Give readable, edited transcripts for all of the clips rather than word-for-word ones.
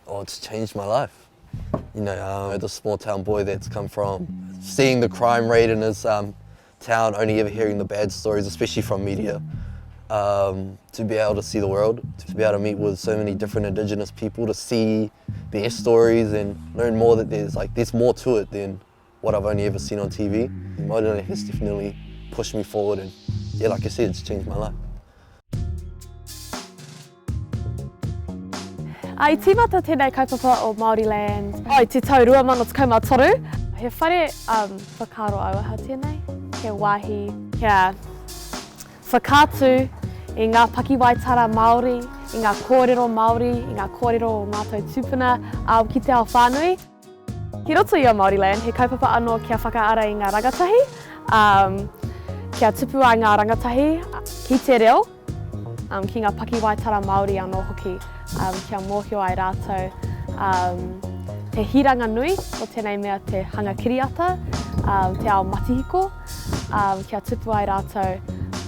Oh, it's changed my life. You know, um, the small town boy that's come from, seeing the crime rate in his um, town, only ever hearing the bad stories, especially from media, um, to be able to see the world, to be able to meet with so many different indigenous people, to see their stories and learn more that there's like there's more to it than what I've only ever seen on TV. Māoriland has definitely pushed me forward and yeah, like I said, it's changed my life. I tīmata tēnei kaupapa o Māoriland i te tau 2013. He whare um, whakaaro auaha tēnei, he wāhi kia whakaatu i ngā pakiwaitara Māori, i ngā kōrero Māori, i ngā kōrero o mātou tūpuna um, ki te ao whānui. Ki roto i a Māoriland, he kaupapa anō kia whakaara i ngā rangatahi, um, kia tupu ai ngā rangatahi ki te reo, um, ki ngā pakiwaitara Māori anō hoki, um, kia mōhio ai rātou um, te hiranga nui o tēnei mea te hanga kiriata, um, te ao matihiko, um, kia tupu ai rātou,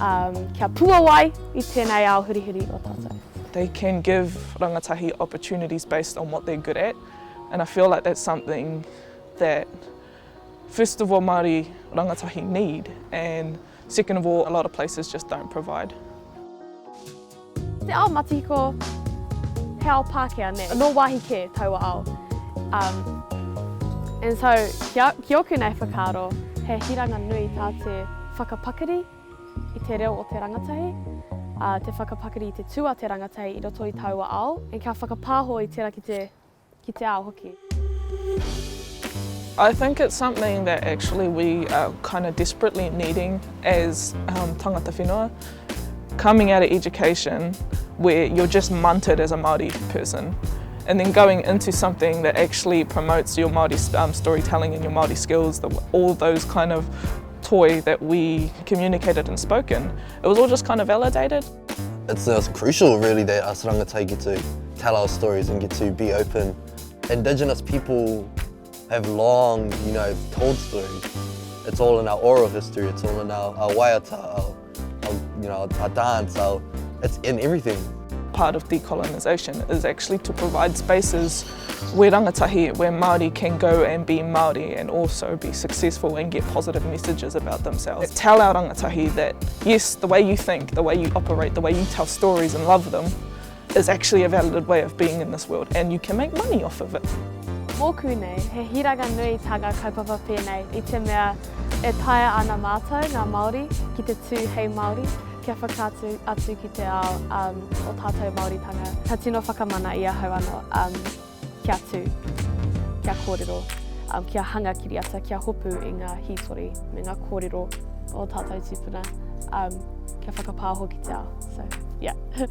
um, kia puawai i tēnei ao hurihuri o tātou. They can give rangatahi opportunities based on what they're good at. And I feel like that's something that first of all Māori rangatahi need and second of all a lot of places just don't provide. Te ao matihiko, he ao Pākehā, nē? Nō wāhi kē taua ao. Um, and so, ki, a, ki ōku nei whakaaro, he hiranga nui tā te whakapakari i te reo o te rangatahi, ā, te whakapakari i te tū a te rangatahi i roto i taua ao, and kia whakapāho i tērā ki te, ki te ao hoki. I think it's something that actually we are kind of desperately needing as um, tangata whenua. Coming out of education where you're just munted as a Māori person and then going into something that actually promotes your Māori um, storytelling and your Māori skills, the, all those kind of toi that we communicated and spoken, it was all just kind of validated. It's, uh, it's crucial really that us rangatahi get to tell our stories and get to be open. Indigenous people have long, you know, told stories. It's all in our oral history, it's all in our, our waiata, our, our, you know, our dance, our, it's in everything. Part of decolonisation is actually to provide spaces where rangatahi, where Māori can go and be Māori and also be successful and get positive messages about themselves. Tell our rangatahi that yes, the way you think, the way you operate, the way you tell stories and love them is actually a valid way of being in this world and you can make money off of it. Mōku nei, he hiranga nui tā ngā kaupapa pēnei i te mea e taea ana mātou, ngā Māori, ki te tū hei Māori, kia whakaatu atu ki te ao um, o tātou Māoritanga. Ka tino whakamana i ahau anō um, kia tū, kia kōrero, um, kia hanga kiriata, kia hopu i ngā hītori me ngā kōrero o tātou tūpuna, um, kia whakapāho ki te ao. So, yeah.